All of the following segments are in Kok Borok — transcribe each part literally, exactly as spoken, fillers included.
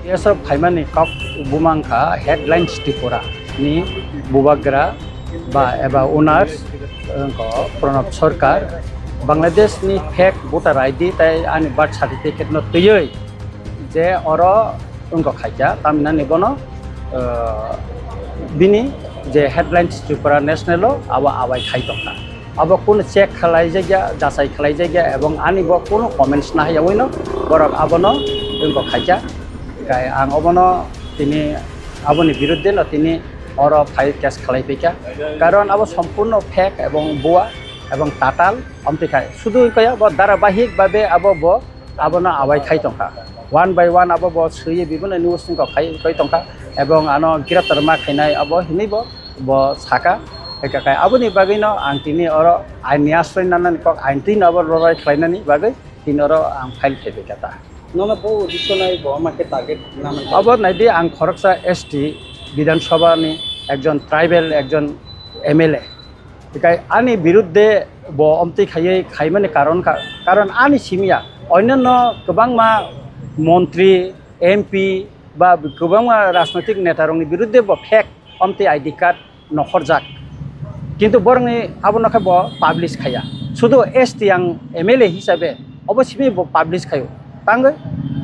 T S F phaimani kok bumang kha Headlines Tripura ni bubagra ba eba owners, wngkha Pranab Sarkar. Bangladesh ni fake voter I D tei ani birth certificate no twiwi je oro wngkha khaikha, tamhinani bono, uh, bini je Headlines Tripura National o abo awai khai tongkha. Abo kunu check khlai jakya, jachai khlai jakya, ebong ani bo kunu comments nahai yawi no borok abono wngkha khaikha. Kai ang obono tini aboni biruddhe no tini oro file case khlai phaikha. Karon abo sompurno fake ebong bua ebong tatal omtwi khai. Sudu wngkha bo dharabahik babe abo bo abono awai khai tongkha. One by one abo bo swiwi bibino news wngkha khai, khai tongkha. Ebong ano greptar ma khainai abo hinwi bo, bo saka. Eka kai aboni bagwi no ang tini oro ain ni asroi nanani kok, ain twi no abo lorai khlainani bagwi tini oro ang file khai phaikha ta. Nono bo uddesho nai bo ama khe target nana. Abo naidi ang khoroksa S T Bidhan Sabha ni ekjon tribal ekjon M L A. Tikai ani biruddhe bo omtwi khaiwi khaimani karon kha, karon ani simiya onyanno kwbangma montri, M P ba kwbangma rajnoitik neta rokni biruddhe bo fake omtwi I D card nokhorjak. Kintu borokni abono khe bo publish khaiya. Sudu S T ang M L A hisabe obo simi bo publish khaio. Tangwi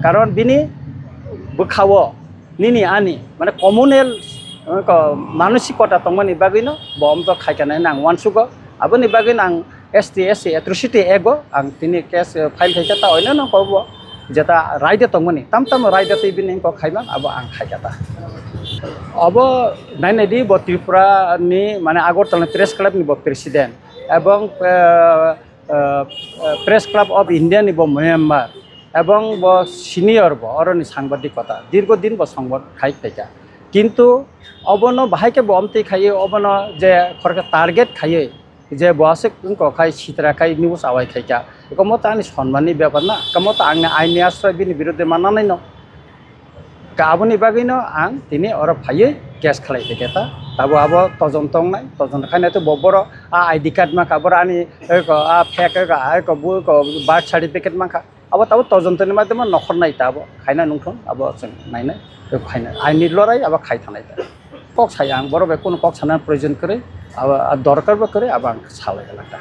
karon bini bwkhao nini ani mane communal, eh, ko-, manosikota tongmani bagwino bo omto khaikha nai nang uansugo. Aboni bagwi nang S T S C Atrocity Act o ang tini case, eh, file khaikha ta oinano kobo jeta raida tongmani tam tam raida twi bini kok khaiman abo ang khaikha ta. Obo nainai di bo Tripura ni mane Agartala ni press club ni bo president ebong, eh, eh, eh, Press Club of India ni bo member ebong bo senior bo oroni sangbadik kota dirgo din bo songbad khai phaikha. Kintu obono bahai khe bo omtwi khaiwi obono je khoroksa target khaiwi je bo aswk wngkha khai sitra khai news awai khaikha. Eko moto ani sonmanni bepar na, eko moto angni aini asroi bini biruddhe mannanai no. Ka aboni bagwi no ang tini oro phaiwi case khlai khaikha ta. Tabo abo tojon tongnai, tojon khainai to bo boro a I D card mankha, boro ani eko a fake eko a eko bu eko birth certificate mankha. Abo tabo tojontoni madhyamo nokhornai ta abo khaina nungthung abo chwng nainai, tei khaina aini lorai abo khai thangnai ta. Kok sai ang borok bai kunu kok sana proyojon kwrwi, abo, a, dorkar bo kwrwi abo ang salai gana ta.